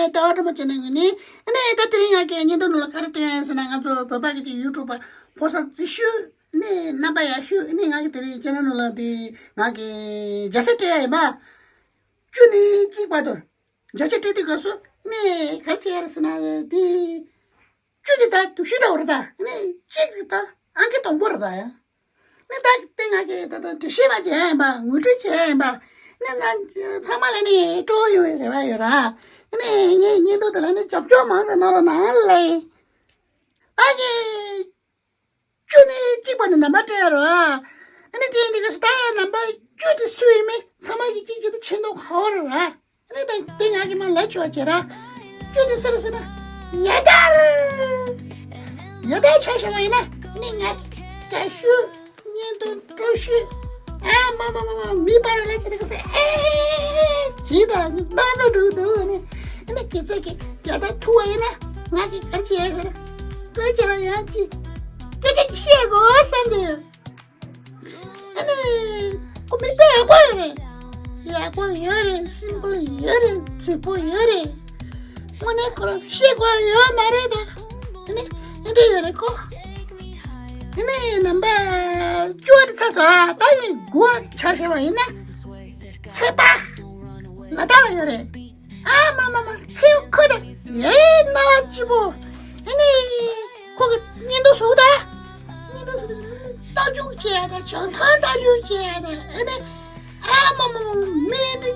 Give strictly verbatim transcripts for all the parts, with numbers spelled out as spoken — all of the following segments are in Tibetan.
ལྟ་བ་སྤྲོ་མོ་བྱས་ནས་ངས་ནི་ཨ་ནི་ད་དེ་རིང་ང་གི་བརྙན་ཐུང་ནང་ལ་ག་རེ་བསྟན་ཡིན་ཟེར་ན། ང་ཚོ་བོད་པ་གི་ཅིག་ཡུ་ཊུབ་པ་ཕོ་གསར་རྩིས་ཤོས་ནི་རྣམ་པ་ཡག་ཤོས་ནི་ང་གི་དེ་རིང་ཅེ་ནལ་ནང་ལ་དེ་ང་གི་བརྒྱ་ཆ་སྤྲད་ཡ་ཡིན་པ། བཅུ་ནས་གཅིག་བར་དུ་བརྒྱ་ཆ་སྤྲད་དུས་སྐབས་སུ་ནི་ག་རེ་བྱེད་ཡ་རེད་ཟེར་ན། དེ་བཅུ་དེ་ད་དུ་ཤི་འདྲ་བོ་རེད། ད་ནི་གཅིག་ད་ཨང་ཀི་དང་པོ་རེད། ད་ཡ་ནི་ད་དེ་ང་གི་ད་ད་འགྲེལ་བཤད་མ་བྱས་ཡིན་པ། ངོ་སྤྲོད་བྱས་ཡིན་པ། ནི་ང་ཚང་མ་ལ་ནི་སྤྲོ་བོ་ཡོང་བའི་རེ་བ་ཡོད་ར། ནི་ངའི་བརྙན་ཐུང་དེ་ལ་ནི་རྒྱབ་སྐྱོར་མང་དུ་གནང་རོགས་གནང་ལེ། ད་གི་བཅུ་ནས་གཅིག་བར་ནས་ནམ་བར་སྤྲད་རོགས། ཨ་ནི་དེ་འདི་ག་ས་ད་ཡ་ནམ་བར་བཅུ་དེ་སུ་ཡིན་མིན་ཚང་མ་གི་གཅིག་གཅིག་ཏུ་མཁྱེན་མདོག་ཁ་པོ་རེད་ར། ཨ་ནི་ད་དེ་ང་གི་མ་ལབ་ཆོག་བྱེད་ར། བཅུ་དེ་སུ་རེད་ཟེར་ན། ཡ་དར། ཡ་དར་ཆ་བཞག་པ་ཡིན་ན་ནི་ང་གི་དགའ་ཤོས། བརྙན་ཐུང་སྤྲོ་ཤོས། ཨ་མ་མ་མ་མ། མི་པར་ལ་ཅི་རིགས་སེ་ཨེ་ཇི་ད་ནི་ནང་ལ་འགྲོ་འདུག་ནི། ཨ་ནི་ཁྱེད་ཚོ་གི་རྒྱ་དར་ཐུག་པ་ཡིན་ན་ང་གི་གར་བྱེད་ཟེར། སྐད་ཆ་ལ་ཡང་ཅི་སྐད་ཆ་ཅི་བཤད་དགོས་བསམ་དེ། ཨ་ནི་ཁོ་མི་དཔེ་ཡག་པོ་ཡོད་རེད། ཡག་པོ་ཡོད་རེད། སིམ་པལ་ཡོད་རེད། རྫིག་པོ་ཡོད་རེད། དངོས་གནས་ཁོ་རང་བཤད་དགོས་ཡོད་མ་རེད་ད། ཨ་ནི་ཨེ་འདྲ་ཡོད་རེད་ཁོ། ཨ་ནི་ནམ་བར་བཅུ་བ་དེ་ཚར་སོང་། ད་ཡིན་དགུ་བ་ཆ་བཞག་པ་ཡིན་ན། ཚེ་དཔག་ལ་དྭགས་ལ་ཡོད་རེད། ཨ་མ་མ་མ། ཁོ་ཁོ་ད་ཡེ་རྣ་བ་སྐྱིད་པོ། ཨ་ནི་ཁོ་གི་བརྙན་ཐུང་བཟོ་ད། བརྙན་ཐུང་བཟོ་ད་རྟ་རྒྱུག་བྱས་ད། བྱང་ཐང་རྟ་རྒྱུག་བྱས་ད། ཨ་ནི་ཨ་མ་མ་མ། མི་འདི་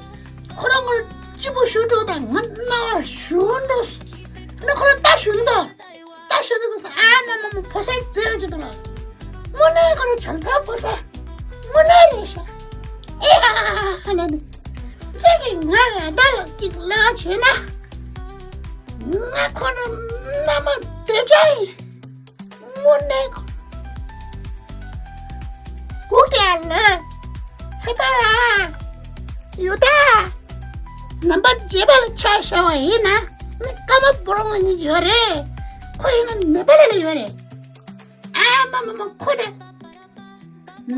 ཁོ་རང་ཁོ་རང་སྐྱིད་པོ་ཞུ་འགྲོ་ད། ང་རྣ་བ་ཞུ་འགྲོ། ཨ་ནི་ཁོ་རང་རྟ་ཞུ་འདུག་རྟ་ཞོན་དུས་ཨ་མ་མ་མ། ཕོ་གསར་མཛེས་ཅིག་འདུག་ལ། དངོས་གནས་ཁོ་རང་བྱང་ཐང་ཕོ་གསར་དངོས་གནས་རེད་ཤག་ཨེ་ཡ་ཧ་ལ་ནི། ཁྱེད་ཀྱིས་ང་ལ་ད་ལ་ཅིག་ལབ་བྱས་ན། ང་ཁོ་རང་མནའ་མ་བསྡད་ཆ་ཡིན། དངོས་གནས་ཁོ། གུག་ཀྱག་ལ། ཚེ་དཔག་ལ། ཡོད་ད། ནམ་བར་བརྒྱད་པ་ལ་ཆ་བཞག་པ་ཡིན་ན། ནི་ཀརྨ་པོ་རོང་ལ་ནི་ཡོད་རེད། ཁོ་ཡིན་ན་ནེ་པ་ལི་ལ་ཡོད་རེད། ཨ་མ་མ་མ། ཁོ་དེ་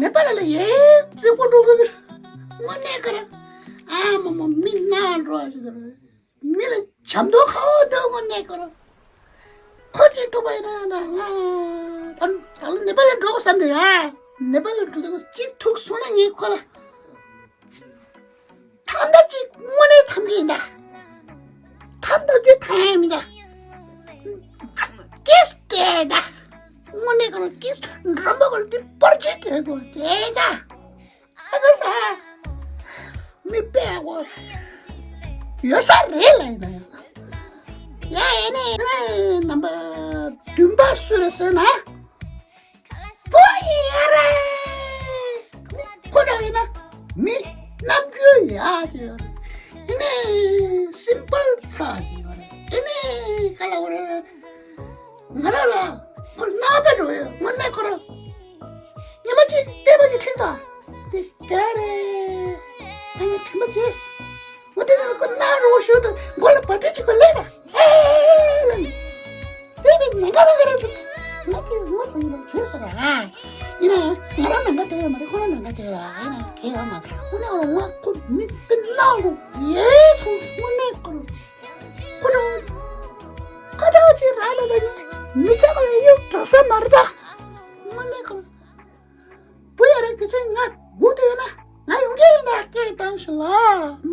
ནེ་པ་ལི་ལ་ཡེ་རྫིག་པོ་འགྲོ་གི། དངོས་གནས་ཁོ་རང་ཨ་མ་མ། མི་ན་འགྲོ་ཞིག་རེད། མི་ལ་བྱམས་མདོག་ཁ་པོ་འདུག་དངོས་གནས་ཁོ་རང་། ཁོ་གཅིག་ཐུག་པ་ཡིན་ན་ང་ད་ད་ལོ་ནེ་པ་ལ་འགྲོ་དགོས་བསམ་འདུག་ཡ། ནེ་པ་ལ་འགྲོ་དགོས། གཅིག་ཐུག་སོང་ན་ངས་ཁོ་ལ་ཐམ་ད་གཅིག་དངོས་གནས་ཐམ་གྱི་ཡིན་ད། ཐམ་ད་རྒྱུ་ཐམ་ཡིན་ད། ཀེས་ཀེ་ད། དངོས་གནས་ཁོ་རང་ཀེས་འགྲམ་པ་ཁོ་ལ་དེ་པར་གཅིག་དེ་དགོས་དེ་ད། ཨ་ཁ་ས། མི་དཔེ་ཡག་པོ་ཡོད་ས་རེད་ལ། ཡིན་ན་ཡང་ཡ་ཡིན་ནའི་ནམ་པ་བདུན་པ་སུ་རེད་ཟེར་ན། བུ་ཡིན་ཡ་རེད། ཁོ་རང་ཡིན་ན་མི་རྣམ་འགྱུར་ཡག་ཅིག་ཡོད་རེད། ཡིན་ནའི་སིམ་པལ་ཚ་ཅིག་ཡོད་རེད། ཡིན་ནའི་ག་ལ་བ་རེད། ང་རང་རང་ཁོ་ལ་རྣ་བས་འགྲོ་ཡོད། དངོས་གནས་ཁོ་རང་ཉི་མ་གཅིག་བལྟས་པ་ཅིག་ཁྲིད་དང་། འདི་ག་རེད། ཨ་ནི་དྲན་པ་བརྗེད། འོ་དེ་ནས་ཁོ་རྣ་རོ་ཞུ་དང་མགོ་ལ་བ་དྲེ་གཅིག་གོ་ལེ་ར་ཨེ་ལ་ནི། དེ་བས་ནང་ག་ལ་ག་རེ་ཟེར། ང་དེ་ངོ་ཚ་ཡིན་པ་བརྗེད་སོང་ར། ཡིན་ན་ང་རང་ནང་ག་དེ་ཡོད་མ་རེད། ཁོ་རང་ནང་ག་དེ་ཡོད་ར། ཡིན་ན་གལ་ཡོད་མ་རེད། དངོས་གནས་ང་ཁོ་མི་དཔེ་ནག་རུ་ཡེ་ཐུག་དངོས་གནས་ཁོ་རང་། ཁོ་རང་ཁ་བྲལ་ཅིག་རག་ལ་ད་ནི་མི་ཚེ་ག་ལ་གཡུག་དྲག་ས་མ་རེད་ད། དངོས་གནས་ཁོ་རང་བུ་ཡ་ར་གི་ཚེ་ང་སྒུག་དུ་ཡོད་ན་ང་ཡོང་གི་ཡིན་ད། སྐད་བཏང་ཞིག་ལ་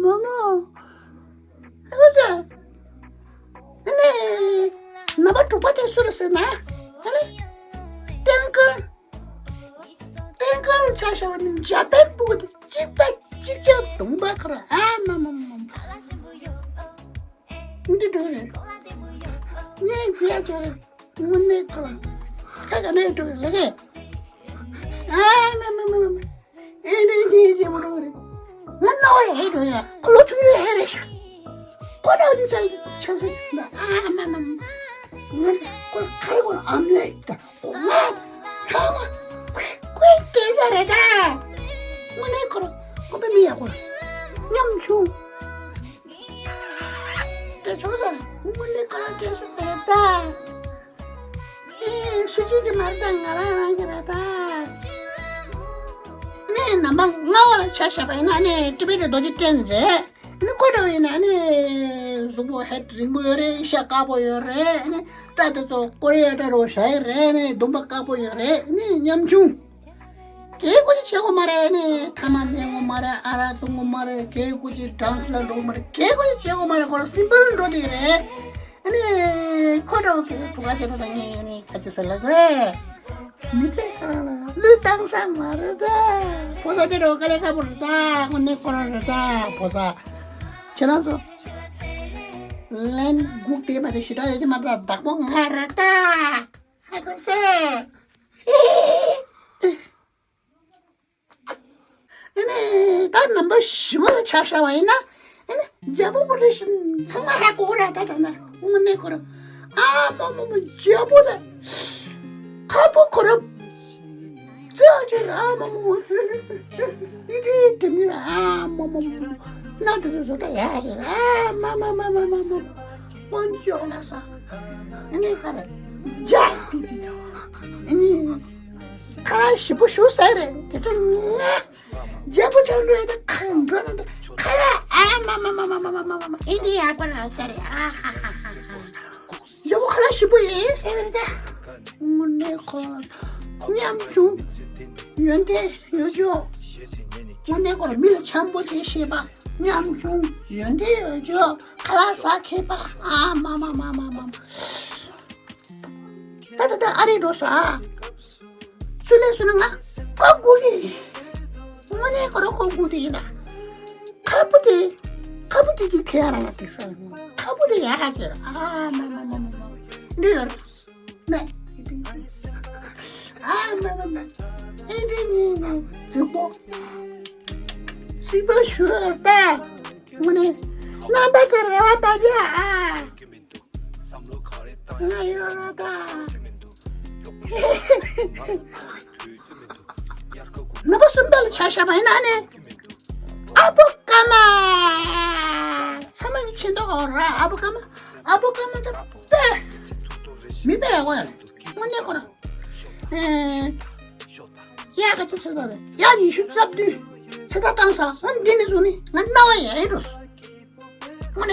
མོ་མོ། ཨ་ཙི། ཨ་ནི་ནམ་པ་དྲུག་པ་དེ་སུ་རེད་ཟེར་ན། ཨ་ནི་ཏན་ཀོན། ཏན་ཀོན་ཆ་བཞག་པ་ནི་འཇར་པན་སྤུ་གུ་དེ་གཅིག་པ་གཅིག་རྐྱང་གདོང་པ་ཁ་ར་ཨ་མ་མ་མ་མ། འདི་འགྲོ་རེད། ངས་རྒྱལ་ཆོག་རེད། དངོས་གནས་ཁོ་ལ་ཁ་ག་ནས་འགྲོ་རེད་ལ་གས། ཨ་མ་མ་མ་མ། ཨེ་འདྲ་ཡིན་གྱི་མ་འགྲོ་རེད། ང་རྣ་བ་ཡ་ཧེ་འགྲོ་ཡ། ཁོ་ལོ་ཆུང་ཡ་ཧེ་རེད་ཤག་ཁོ་འདྲ་འདི་ཚ་ལ་ཆགས་ས་ཡིན་པ། ཨ་མ་མ་མ། ང་ཁོ་ལ་ཁ་རེ་ཁོ་ལ་ཨམ་ལས་ད། ཁོ་ང་ཚང་མ་ཁོའི་སྐད་ཆ་རེད་ད། དངོས་གནས་ཁོ་རང་ཁོ་དཔེ་མི་ཡག་པོ་རེད། ཉམ་ཆུང་། སྐད་ཆོག་ས་རེད། དངོས་གནས་ཁོ་རང་སྐད་ཆོག་ས་རེད་ད། ཨེ་སུ་གཅིག་གི་མ་རེད་ད། ང་རང་རང་གི་རེད་ད། ནས་ནམ་པ་ལྔ་བ་ལ་ཆ་བཞག་པ་ཡིན་ན་ནི་ཏི་བེ་ཏི་རྡོ་རྗེ་གདན་རེད། ནི་ཁོ་འདྲ་བ་ཡིན་ན་ནི་ པོ་ཧེད་རིང་པོ་ཡོད་རེད། ཤ་དཀར་པོ་ཡོད་རེད། ཨ་ནི་སྐྲ་དེ་ཚོ་ཀོ་རི་ཡ་སྐྲ་རོ་བཞག་ཡོད་རེད། ཨ་ནི་གདོང་པ་དཀར་པོ་ཡོད་རེད། ཨ་ནི་ཉམ་ཆུང་གས་གོ་ཅི་བྱེད་གོ་མ་རེད། ཨ་ནི་ཐ་མག་སྨན་གོ་མ་རེད། ཨ་རག་འཐུང་གོ་མ་རེད། གས་གོ་ཅི་ཌན་སི་ལ་འགྲོ་གོ་མ་རེད། གས་གོ་ཅི་བྱེད་གོ་མ་རེད། ཁོ་རང་སིམ་པལ་འགྲོ་དེ་རེད། ཨ་ནི་ཁོ་འགྲོ་གི་བུ་ག་ཅེ་ད་ད་ངས་ཨ་ནི་ག་ཅི་ཟེར་ལ་གོ་ཨེ། མི་ཚེ་གང་ལ་བློས་བཏང་ས་མ་རེད་ད། ཕོ་གསར་དེ་རོ་དཀའ་ལས་ཁག་པོ་རེད་ད། དངོས་གནས་ཁོ་རང་རེད་ད། ཕོ་གསར་ཁྱེད་རང་ཚོ་ལན་སྒུག་བསྡད་པ་དེ་ཞེ་དྲག་ཡོད་ཀྱི་མ་རེད་ད། བདག་པོ་ང་རེད་ད། ཧ་གོ་སོང་། ཨ་ནི་ད་རྣམ་པ་ཞི་བ་ལ་ཆ་བཞག་པ་ཡིན་ན། ཨ་ནི་རྒྱལ་པོ་པོ་རེ་བཞིན་ཚང་མ་ཧ་གོ་ར་ད། ད་ན་དངོས་གནས་ཁོ་རང་ཨ་མ་མ་མ་རྒྱལ་པོ་ད་ཁ་པོ་ཁོ་རང་ཙི་ཨ་ཅེ་ར་ཨ་མ་མ་མ་ཨི་དི་དེ་མི་ར་ཨ་མ་མ་མ་ན་དེ་ཚོ་ད་ཡ་རེ་ཨ་མ་མ་མ་མ་མ་མ་དཀོན་མཆོག་ལ་ས། ཨ་ནི་ཁ་ར་རྒྱལ་དེ་དེ་ཨ་ནི་ཁ་ར་ཞི་པོ་ཞུ་ས་རེད་དེ་ཚོ་ང་། རྒྱལ་པོ་ཆགས་འགྲོ་ཡ་ད་ཁ་འགྲོ་ན་ད་ཁ་ར་ཨ་མ་མ་མ་ཨི་འདི་ཡག་པ་ར་ས་རེད། ཨ་ཧ་ཧ་ཧ་ཧ། རྒྱལ་པོ་ཁ་ལག་ཞིམ་པོ་ཡིན་ཟེར་རེད་ད། དངོས་གནས་ཁོ་ཉམ་ཆུང་ཡོན་ཏན་ཡོད་ཅོག་དངོས་གནས་ཁོ་མི་ལ་འཆམ་པོ་བྱེད་ཤེས་པ། ཉམ་ཆུང་ཡོན་ཏན་ཡོད་ཅོག་ཁ་ལག་ཟ་མཁས་པ། ཨ་མ་མ་མ་མ་མ། ད་ད་ད་ཨ་རི་འགྲོ་ས་ཨ། ཚུར་ལན་སོང་ན་ང་ཁོ་སྒུག་གི། དངོས་གནས་ཁོ་རང་ཁོ་སྒུག་དེ་ཡིན་ན། ཁ་སྤུ་དེ། ཁ་སྤུ་དེ་གི་ཁེ་ཡ་རང་ལ་དེ་ས་ཁ་སྤུ་དེ་ཡ་ཧ་ཅེ་ཨ་མ་མ་མ་མ་མ། འདི་ཡོད་ནས། ཨ་མ་མ་མ། ཨེ་འདི་ནི་ནི་རྫིག་པོ། སྲིད་པ་ཞུ་ཡོད་ད། དངོས་གནས་རྣམ་པ་ཚོ་རེ་བ་བཏང་ཡ་ཨ། ང་ཡོད་ར་ད། ནུ་བོ་གསུམ་པ་ལ་ཆ་བཞག་པ་ཡིན་ན་ནི། ཨ་བུ་ཀརྨ། ཚང་མ་ནི་ཆེ་མདོག་འོ་ར་ཨ་བུ་ཀརྨ། ཨ་བུ་ཀརྨ་ད་དཔེ། མི་དཔེ་ཡག་པོ་ཡ། དངོས་གནས་ཁོ་རང་། ཨེ། ཡ་ག་ཚོད་ཚོད་པ་རེད། ཡ་ཉི་ཤུ་རྩ་བདུན། ཚེ་ད་བཏང་ས་འོ་འདི་ནི་བཟུང་ནི་ང་རྣ་བ་ཡ་ཡིན་འགྲོ་སོང་། དངོས་གནས།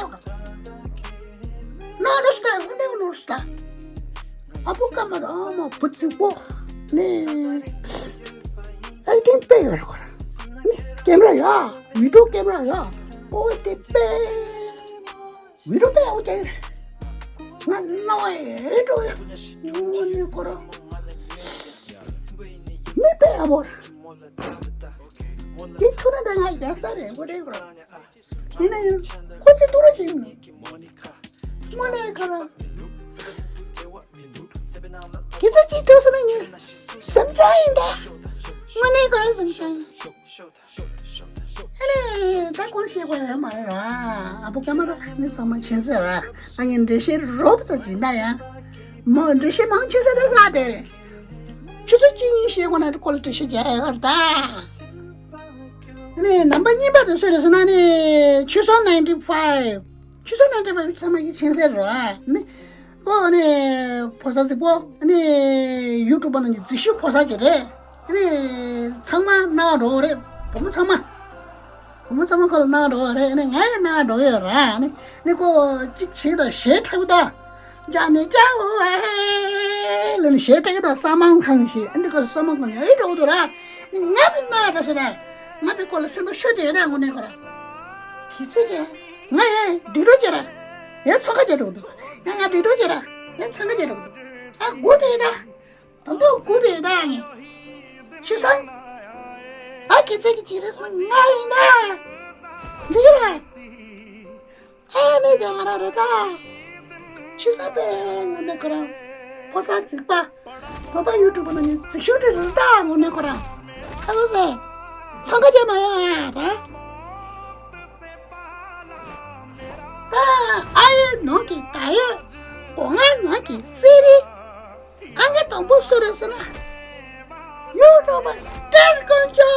ནོར་སྟ་དངོས་གནས་ནོར་སྟ། ཨ་བུ་ཀརྨ་ར་ཨ་མ་བུ་རྫིག་པོ། ནི། ཨེ་ཏིང་དཔེ་ཡོད་རེད་ཁོ་ར། ནི་ཀེམ་ར་ཡ། བི་ཌིའོ་ཀེམ་ར་ཡ། ཨོ་དེ་དཔེ། བི་ཌིའོ་དཔེ་ཨོ་དེ། ང་ནོ་ཨེ་འགྲོ་ཡ། དངོས་གནས་ཁོ་ར། མི་དཔེ་ཨ་བོ། དེ་ཐུ་ན་ད་ང་རྒྱལ་ས་རེད་ཨོ་དེ་ཁོ་ར། ཡིན་ན་ཡང་ཁོ་ཚོས་ཐུགས་ར་བྱེད་མི་དངོས་གནས་ཁ་ར། ཁྱེད་ཚོ་གཅིག་ཐུག་སོང་ན་ངས་སེམས་ཅན་ཡིན་ད། དངོས་གནས་ཁ་ར་སེམས་ཅན་ཡིན། ཨ་ལས་ད་སྐོར་བཤད་དགོས་ཡོད་མ་རེད་ར། ཨ་བུ་ཀརྨ་ར་ནི་ཚང་མ་མཁྱེན་གསལ་ར། ཨ་ངས་འགྲེལ་བཤད་རོབ་ཙམ་བྱེད་ད་ཡ། མོ་འགྲེལ་བཤད་མང་ཆེ་ས་དེ་ལྷག་དེ་རེད། ཆུ་ཚོད་གཅིག་གཉིས་བཤད་དགོས་ན་ཁོ་ལ་འགྲེལ་བཤད་རྒྱག་ཡ་ཡོད་རེད་ད། ནས་རྣམ་པ་གཉིས་པ་དེ་སུ་རེད་ཟེར་ན་ནི་ཆུ་སོ་ninety five། ཆུ་སོ་ninety five་ཚང་མ་གི་མཁྱེན་གསལ་རེད་ཨ། ནི་ཁོ་ནི་ཕོ་གསར་རྫིག་པོ་ནི་ཡུ་ཊུབ་པ་ནང་གི་རྫིག་ཤོས་ཕོ་གསར་ཅིག་རེད། ནི་ཚང་མ་རྣ་བ་འགྲོ་གི་རེད། བུ་མོ་ཚང་མ། བུ་མོ་ཚང་མ་ཁོ་ལ་རྣ་བ་འགྲོ་གི་རེད། ནི་ང་ཡང་རྣ་བ་འགྲོ་གི་ཡོད་རེད་ཨ། ནི་ནི་ཁོ་གཅིག་བྱེད་དང་གཞས་འཁྲབ་གི་འདུག་ཀྱ་ནི་ཀྱ་འུ་ཨ་ཧེ་ལ་ནི་གཞས་འཁྲབ་གི་འདུག་ས་མང་ཁང་ཞིག་ཨ་འདི་ག་ས་མང་ཁང་ཡ་ཨེ་འགྲོ་གི་འདུག་ར། ནི་ང་བི་ན་ར་ཟེར་ར། ང་བི་ཁོ་ལ་སེམས་པ་ཤོར་དེ་ཡོད་ན་དངོས་གནས་ཁོ་ར། གི་ཚེ་ཀྱ་ང་ཡ་འདི་འགྲོ་ཀྱ་ར། ཡ་འཚང་ཁ་ཀྱ་འགྲོ་གི་འདུག་ཡ་ང་འདི་འགྲོ་ཀྱ་ར། ཡ་འཚང་ཁ་ཀྱ་འགྲོ་གི་འདུག་ཨ་དགོས་དེ་ཡོད་ན། ད་འདུག་དགོས་དེ་ཡོད་ན་ངས། ཤི་སང་། ཨ་གི་ཚེ་གི་ཅི་རེད་སོང་ང་ཡིན་ན། འདི་ར། ཨ་ནི་དེ་ང་རང་རེད་ད། ཕྱི་ས་པའི་ངོ་ནས་ཁོ་རང་ཕོ་གསར་རྫིག་པ། བོད་པ་ཡུ་ཊུབ་པ་ནང་ནས་རྫིག་ཤོས་དེ་རེད་ད་ངོ་ནས་ཁོ་རང་། ཨ་ཁོ་ཚོས་འཚང་ཁ་རྒྱག་མ་ཡོང་ཨ་ར། ད་ཨ་ཡོད་ནང་གི་ད་ཡོད། སྒོ་ང་ནང་གི་རྩེད་རིགས། ཨ་ངའི་དང་པོ་སུ་རེད་ཟེར་ན། ཡུ་ཊུབ་པ་སྤྲེལ་དཀོན་མཆོག་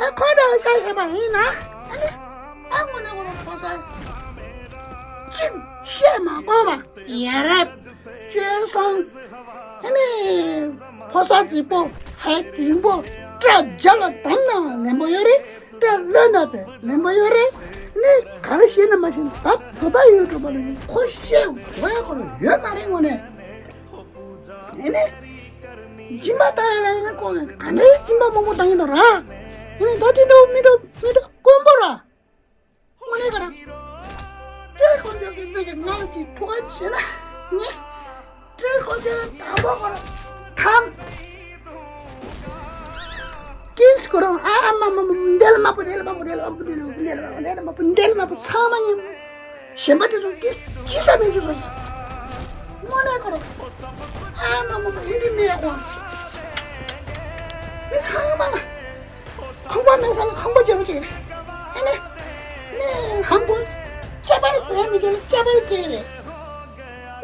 ཨ་ཁོ་འདྲ་བོ་ཤ་ཞེས་པ་ཡིན་ན། ཨ་ནི། ཨ་དངོས་གནས་ཁོ་རང་ཕོ་གསར། གཅིག་བཤད་མ་དགོས་པ། ཡ་རབས། སྤྱོད་བཟང་། ཨ་ནི། ཕོ་གསར་རྫིག་པོ། ཧད་རིང་པོ། སྐྲ་རྒྱབ་ལ་བསྡམས་ན་ལེན་པོ་ཡོད་རེད། སྐྲ་ལོན་ན་དེ་ལེན་པོ་ཡོད་རེད། ནས་ག་རེ་བཤད་ན་མ་ཤེས་ན་ད་བོད་པ་ཡོད་འགྲོ་པ་ལ་ཁོ་བཤད་དགོས་ཡ་ཁོ་རང་ཡོད་མ་རེད་དངོས་གནས། ཨེ་ནས་སྦྱིན་པ་བཏང་ཡ་ལ་ཡིན་ན་ཁོ་ག་འདྲའི་སྦྱིན་པ་མང་པོ་བཏང་ཡིན་ནོ་ར། ཨེ་ནས་ད་དེ་འདྲ་མི་འདུག་མི་འདུག་དཀོན་པོ་ར། དངོས་གནས་ཁོ་རང་། སྤྲེལ་དཀོན་མཆོག་གི་རྩེ་གི་ང་ལ་ཅིག་ཐུགས་ཁ་བྱེད་ན་ངས་སྤྲེལ་དཀོན་མཆོག་དང་པོ་ཁོ་རང་ཐམ། ཀིས་ཁོ་རང་ཨ་ཨ་མ་མ་མ་འདེལ་མ་པོ་འདེལ་མ་པོ་འདེལ་མ་པོ་འདེལ་མ་པོ་འདེལ་མ་པོ་འདེལ་མ་པོ་འདེལ་མ་པོ་ཚང་མ་ཡིན། གཞན་པ་དེ་ཚོ་ཀིས་ཅི་ས་མེད་ཅི་ས་ཡིན། དངོས་གནས་ཁོ་རང་ཨ་མ་མ་མ་ཡིན་གྱི་མེད་ཁོ། མི་ཚང་མ་ལ། ཁང་པ་མེད་ས་ལ་ཁང་པ་རྒྱབ་ཀྱི། ཨ་ནི། ནི་ཧང་གོ། ཅ་པར་ཟེར་མི་འདུག་ཅ་པར་ཅེས་རེད།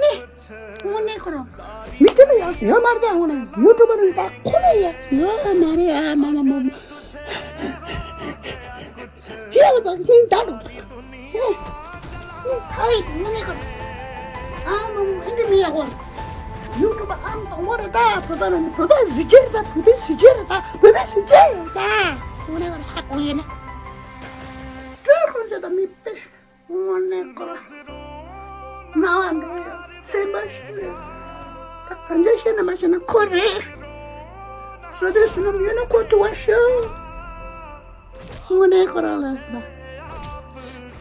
ནི། དངོས་གནས་ཁོ་རང་། མི་དེ་ལ་ཡག་ཡོད་མ་རེད་ད་དངོས་གནས་ཡུ་ཊུབ་པར་ད་ཁོ་ལ་ཡག་ཡོད་མ་རེད་ཨ་མ་མ་མ་མ། ཧི་ཡ་ད་ཧིན་ད་འགྲོ། ཧེ། ཧེ་ཧའི་དངོས་གནས་ཁོ། ཨ་མ་མ་ཨེ་འདྲ་མི་ཡག་པོ། ཡུ་ཊུབ་ཨང་དང་པོ་རེད་ད་བོད་པ་རེད་བོད་པ་གཟི་བརྗིད་རེད་ད་བོད་པའི་གཟི་བརྗིད་རེད་ད་བོད་པའི་གཟི་བརྗིད་རེད་ད། དངོས་གནས་ཁོ་ཧ་གོ་ཡིན་ན། སྤྲེལ་དཀོན་མཆོག་དང་མི་དཔེ། དངོས་གནས་ཁོ། རྣ་བ་འགྲོ་ཡ། སེམས་པ་ཤོར་ཡ། ད་གང་ཅི་བཤད་ན་མ་བཤད་ན་ཁོ་རེད། ས་དེ་སུ་ནམ་ཡོད་ན་ཁོ་ཐུག་པ་ཤོག་དངོས་གནས་ཁོ་རང་ལ་ན།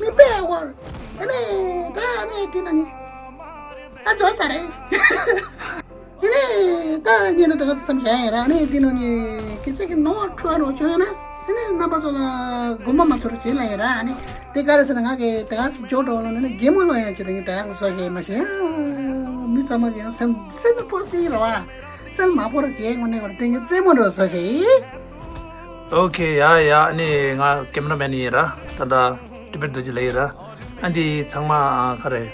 མི་དཔེ་ཡག་པོ་རེད། ཨ་ནི་ད་ཨ་ནི་དེ་ན་ནི། ཨ་ཛོ་ས་རེད། ཨ་ནི་ད་ཉིན་ནི་ད་ག་ཚོད་བསམ་བྱ་ཡ་ར་ཨ་ནི་དེ་ནང་ནི་ཁྱེད་ཚོས་ཀྱི་ནོར་འཁྲུལ་རོགས་བྱུང་ཡོད་ན་ཨ་ནི་རྣམ་པ་ཚོ་ལ་དགོངས་པ་མ་ཚོར་བྱེད་ལ་ཡ་ར་ཨ་ནི་དེ་ག་རེ་ཟེར་ན་ང་གི་ད་ག་ཚོད་འཇོག་འགྲོ་ལ་ནི་གད་མོ་ལོག་ཡ་ཅི་ད་གི་ད་ག་ཚོད་བཟོ་ཤེས་མ་ཤེས་མི་ཚང་མ་གི་ཡང་སེམས་སེམས་ཕོ་སི་ར་བ་སེམས་མ་ཕོ་ར་བྱེད་དངོས་གནས་བར་དེ་གི་རྩེད་མོ་འགྲོ་བཟོ་ཤེས། ཨོ་ཁེ་ཡ་ཡ་ཨ་ནི་ང་ཀེ་མ་ར་མེན་ཡིན་ར་ད་ད་ཏི་པེ་རྡོ་རྗེ་ལ་ཡིན་ར་ཨ་འདི་ཚང་མ་ག་རེ།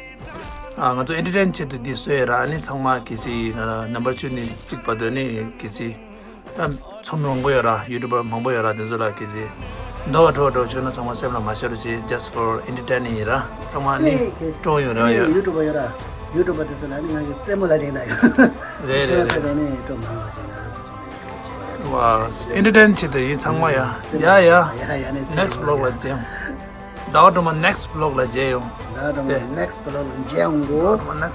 ཨ་ང་ཚོ་ཨེན་ཊར་ཊེན་ཆེད་དུ་འདི་བཟོས་ཡོད་ར་ཨ་ནི་ཚང་མ་གལ་སྲིད་ང་ལ་ནམ་བར་བཅུ་ནས་གཅིག་བར་དུ་ནི་གལ་སྲིད་ད་ཚོགས་མི་མང་པོ་ཡོད་ར་ཡུ་ཊུབ་པར་མང་པོ་ཡོད་ར་དེ་ཚོ་ལ་གལ་སྲིད་འདོ་བ་འགྲོ་བ་འགྲོ་བྱུང་ན་ཚང་མ་སེམས་ལ་མ་ཤར་རོགས་བྱེད། Just for entertaining ཡིན་ར་ཚང་མ་ནི་ཀྲོ་ཡོད་ར་ཡོད། ཡུ་ཊུབ་པ་ཡོད་ར་ཡུ་ཊུབ་པ་དེ་ཚོ་ལ་ནི་ང་གི་རྩེད་མོ་ལ་དེང་ད་ཡོད། རེད་རེད་རེད། ནི་ཀྲོ་མང་པོ་བྱས་ན་ང་ཚོ་ཚོགས་མི་ཡོད་ཀྲོ་བྱེད་པ་རེད། ཝ་ཨེན་ཊར་ཊེན་ཆེད་དུ་ཡིན་ཚང་མ་ཡ་ཡ་ཡ། ཡ་ཡ་ནི་ནེག་སི་ཊི་བི་ལོག་ལ་མཇལ་ཡོང་། ཟླ་བ་སྒྲོལ་མ་next vlog ལ་མཇལ་ཡོང་། ཟླ་བ་སྒྲོལ་མ་next vlog ལ་མཇལ་ཡོང་གོ། ཟླ་བ་སྒྲོལ་མ་next